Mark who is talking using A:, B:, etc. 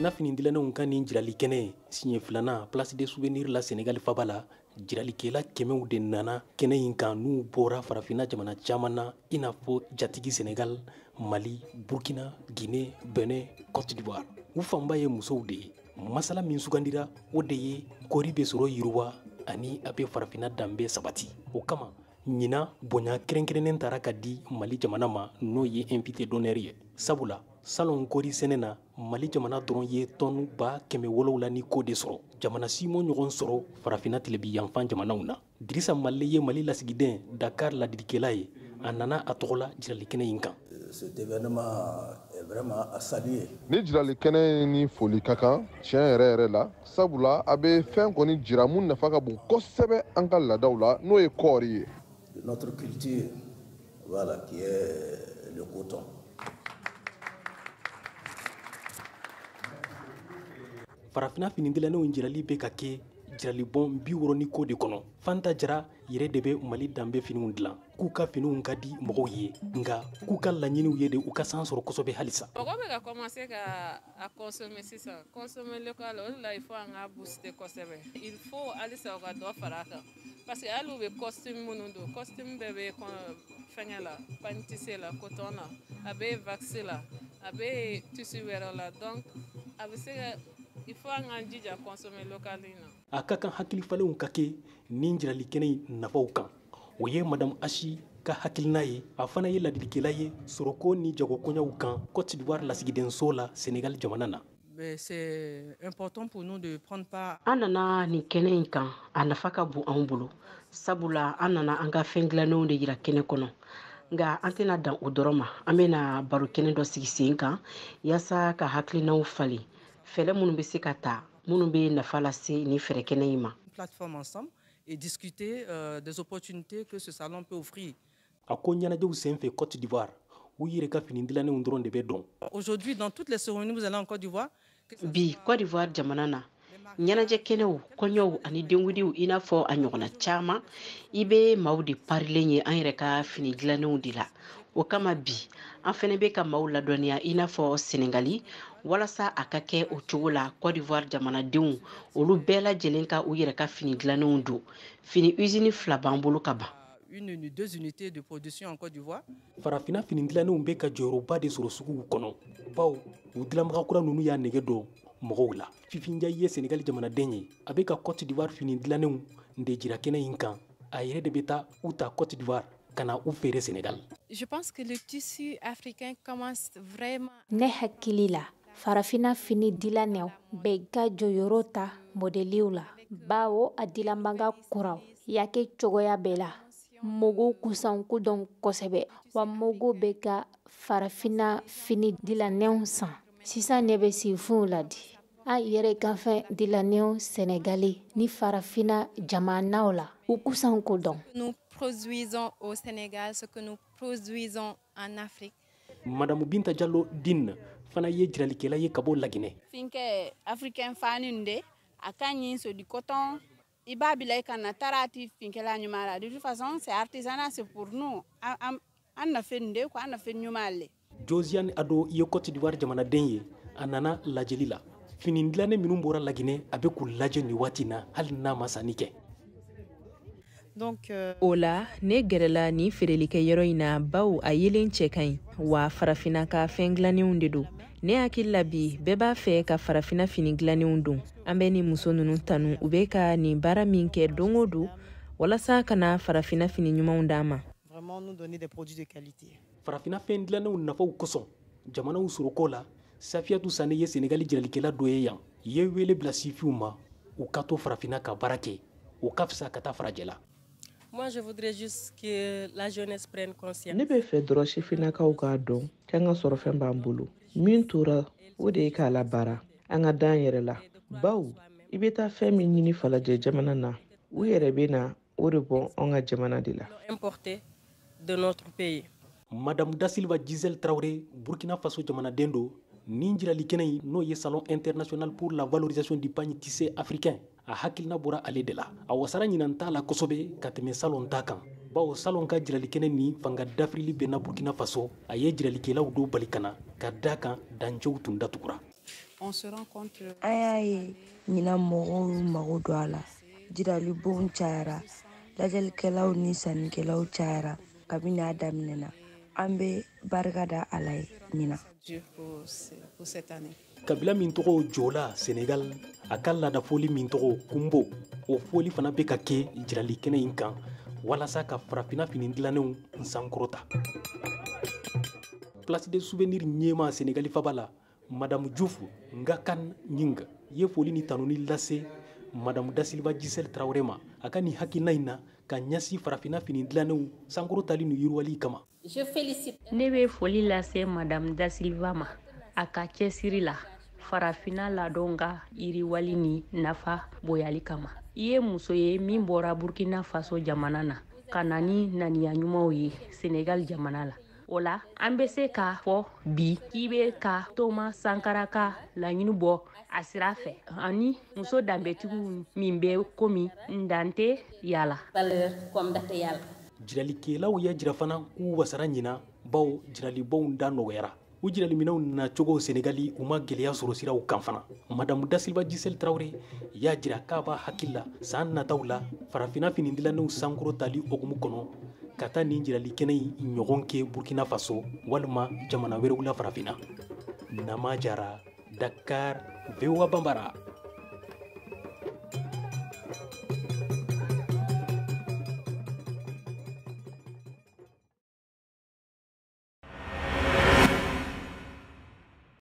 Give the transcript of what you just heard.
A: Farafinna fini dilannenw ka nin jirali kɛnɛ siɲɛ filanan Place des Souvenirs la Senegal faba la, jiralikɛla kɛmɛw de nana kɛnɛ in kan n'u bɔra farafinna jamana caman na, i n'a fɔ jatigi Senegal, Mali, Burkina, Guinée, Benin, Côte d'Ivoire. U fanba ye musow de ye. Masala min sugandira, o de ye kɔɔri bɛ sɔrɔ yiriwa ani a bɛ farafinna danbe sabati. O kama ɲinan bonya kɛrɛnkɛrɛnnen taara ka di Mali jamana ma, n'o ye invité d'honneur ye. Sabula salon kɔɔri sɛnɛ na, Mali jamana dɔrɔn ye tɔnu 700,000 ni kɔ de sɔrɔ. Jamana si m'o ɲɔgɔn sɔrɔ farafinna tilebi yanfan jamanaw na. Dirisa Male ye Mali lasigiden Dakar ladilikɛla ye. A nana a tɔgɔ la jiralikɛnɛ in kan.
B: Cet événement est vraiment à saluer.
C: Ni jiralikɛnɛ ni foli ka kan tiɲɛ yɛrɛ yɛrɛ la, sabula a bɛ fɛn kɔni jira mun nafa ka bon kosɛbɛ an ka laadaw la, n'o ye kɔɔri ye.
B: De notre culture, voilà, qui est le coton.
A: Farafinna fini dilannenw jirali bɛ ka kɛ jiralibɔn 60 ni kɔ de kɔnɔ. Fanta Jara yɛrɛ de bɛ Mali danbe finiw dilan. K'u ka finiw ka di mɔgɔw ye, nka k'u ka laɲiniw ye de u ka san sɔrɔ kosɛbɛ halisa.
D: Mɔgɔ bɛ ka commencer ka a consommer sisan, consommer local, o de la il faut an ka booster kosɛbɛ. Il faut halisa u ka dɔ fara a kan, parce que hali u bɛ costume minnu don, costume bɛɛ bɛ fɛngɛ la, pagne tissé la, coton na, a bɛ wax la, a bɛ tissu wɛrɛ la, donc a bɛ se ka il faut an k'an jija consommer local in na.
A: A ka kan hakili falenw ka kɛ nin jiralikɛnɛ in nafaw kan. O ye Madame Achi ka hakilina ye. A fana ye ladilikɛla ye sɔrɔko ni jagokoɲɛw kan Côte d'Ivoire lasigidenso la Senegal jamana na.
E: Mais c'est important pour nous de prendre part.
F: An nana nin kɛnɛ in kan, a nafa ka bon anw bolo, sabula an nana an ka fɛn dilannenw de yira kɛnɛ kɔnɔ. Nka an tɛna dan o dɔrɔn ma, an bɛna baro kɛnɛ dɔ sigi sen kan yaasa ka hakilinaw falen, fɛɛrɛ minnu bɛ se ka ta minnu bɛ nafa lase nin fɛɛrɛ kɛnɛ in ma.
E: Plateforme ensemble et discuter des opportunités que ce salon peut offrir.
A: A ko ɲɛnajɛw senfɛ Côte d'Ivoire, u yɛrɛ ka fini dilannenw dɔrɔn de bɛ dɔn.
E: Aujourd'hui, dans toutes les cérémonies, vous allez en Côte d'Ivoire.
F: Bi Côte d'Ivoire jamana na, ɲɛnajɛ kɛnɛw, kɔɲɔw ani denkundiw, i n'a fɔ a ɲɔgɔnna caman, i bɛ maaw de parilen ye an yɛrɛ ka fini dilannenw de la. O kama bi an fɛnɛ bɛ ka maaw ladɔnniya i n'a fɔ Senegali, walasa a ka kɛ o cogo la Côte d'Ivoire jamanadenw olu bɛɛ lajɛlen ka u yɛrɛ ka fini dilannenw don. Fini usine 2 b'an bolo ka ban.
E: Une, deux unités de production en Côte d'Ivoire.
A: Farafinna fini dilannenw bɛ ka jɔyɔrɔba de sɔrɔ suguw kɔnɔ, bawo u dilanbaga kura ninnu y'a nege don mɔgɔw la. Fifin Ndiaye ye Senegali jamanaden ye. A bɛ ka Côte d'Ivoire fini dilannenw de jira kɛnɛ in kan. A yɛrɛ de bɛ taa u ta Côte d'Ivoire ka na u feere Senegal.
D: Je pense que le tissu africain commence vraiment.
G: Ne hakili la, farafinna fini dilannenw bɛ ka jɔyɔrɔ ta modeliw la, bawo a dilanbaga kuraw y'a kɛ cogoya bɛɛ la. Mɔgɔw kusanko dɔn kosɛbɛ, wa mɔgɔw bɛ ka farafinna fini dilannenw san. Sisan ne bɛ sifinw ladi. An yɛrɛ ka fɛn dilannenw Senegali ni farafinna jamanaw la, u kusanko dɔn.
D: Nous produisons au Sénégal ce que nous produisons en Afrique.
A: Madame Binta Diallo Dine fana ye jiralikɛla ye ka bɔ Laginɛ.
H: Finkɛ africain fani de a ka ɲi, c'est du coton. I b'a bila i kana taara ti finkɛla ɲuman la. De toute façon, c'est artisanat, c'est pour nous. An na fɛn de quoi, an na fɛn ɲuman le.
A: Josiane Ado ye Côte d'Ivoire jamanaden ye. A nana lajɛli la. Fini dilannen minnu bɔra Laginɛ, a bɛ k'u lajɛ nin waati na hali n'a ma sanni kɛ.
I: Donc,
J: O la ne gɛrɛla nin feerelikɛyɔrɔ in na, bawo a yelen cɛ ka ɲi, wa farafinna ka fɛn dilannenw de don. Ne hakili la bi bɛɛ b'a fɛ ka farafinna fini dilannenw don. An bɛ nin muso ninnu tanu, u bɛ ka nin baara min kɛ don o don walasa ka na farafinna fini ɲumanw d'an ma.
I: Vraiment nous donner des produits de qualité.
A: Farafinna fɛn dilannenw nafaw kosɔn jamanaw sɔrɔko la, Safiyatu Sane ye Senegali jiralikɛla dɔ ye yan. Ye wele bila sifinw ma, u ka to farafinna ka baara kɛ, o ka fisa ka taa farajɛ la.
K: Moi, je voudrais juste que la jeunesse prenne conscience.
L: Ne bɛ fɛ dɔrɔn sifinnakaw k'a dɔn k'an ka sɔrɔfɛn b'an bolo. Min tora, o de ye k'a labaara. An ka dan yɛrɛ la. Bawo, i bɛ taa fɛn min ɲini falajɛ jamana na, u yɛrɛ bɛ na o de bɔ anw ka jamana de la.
K: Importer de notre pays.
A: Madame Da Silva Gisèle Traoré, Burkina Faso jamanaden don. Nin jirali kɛnɛ in, n'o ye Salon international pour la valorisation du pagne tissé africain, a hakilina bɔra ale de la. A wasara ɲinan t'a la kosɛbɛ ka tɛmɛ salon ta kan, bawo salon ka jiralikɛnɛ ni fanga dafirili bɛnna Burkina Faso. A ye jiralikɛlaw dɔw bali ka na ka da kan dancɛw tun datugura.
M: An y'a ye ɲinan mɔgɔw y'u mago don a la. Jiralibonw cayara, lajɛlikɛlaw ni sannikɛlaw cayara kabini a daminɛna. An bɛ barika da Ala ye ɲinan.
A: Kabila min tɔgɔ Jola Senegal, a ka laadafoli min tɔgɔ Kunbo, o foli fana bɛ ka kɛ jiralikɛnɛ in kan walasa ka farafinna fini dilannenw sankɔrɔta. Place de souvenir ɲɛmaa Senegali faba la, Madame Diouf Ngakan Nying ye foli ni tanuni lase Madame Da Silva Gisèle Traoré ma a ka nin hakilina in na ka ɲɛsin farafinna fini dilannenw sankɔrɔtali ni yiriwali kama.
N: Ne bɛ foli lase Madame Da Silva ma a ka cɛsiri la farafinna ladon ka yiriwali ni nafa boyali kama. I ye muso ye min bɔra Burkina Faso jamana na ka na ni naniya ɲumanw ye Senegal jamana la. O la an bɛ se k'a fɔ bi k'i bɛ ka Thomas Sankara ka laɲini bɔ a sira fɛ ani muso danbetigiw min bɛ komi Ndante Yala.
A: Jiralikɛlaw y'a jira fana k'u wasara ɲina bawo jiralibonw da nɔgɔyara. U jiraliminɛw nacogo Senegali u ma gɛlɛya sɔrɔ siraw kan fana. Madame Da Silva Gisèle Traoré y'a jira k'a b'a hakili la san nataw la farafinna fini dilannenw sankɔrɔtali hukumu kɔnɔ ka taa nin jiralikɛnɛ in ɲɔgɔn kɛ Burkina Faso walima jamana wɛrɛw la farafinna. Nama Jara, Dakar, VOA Bambara.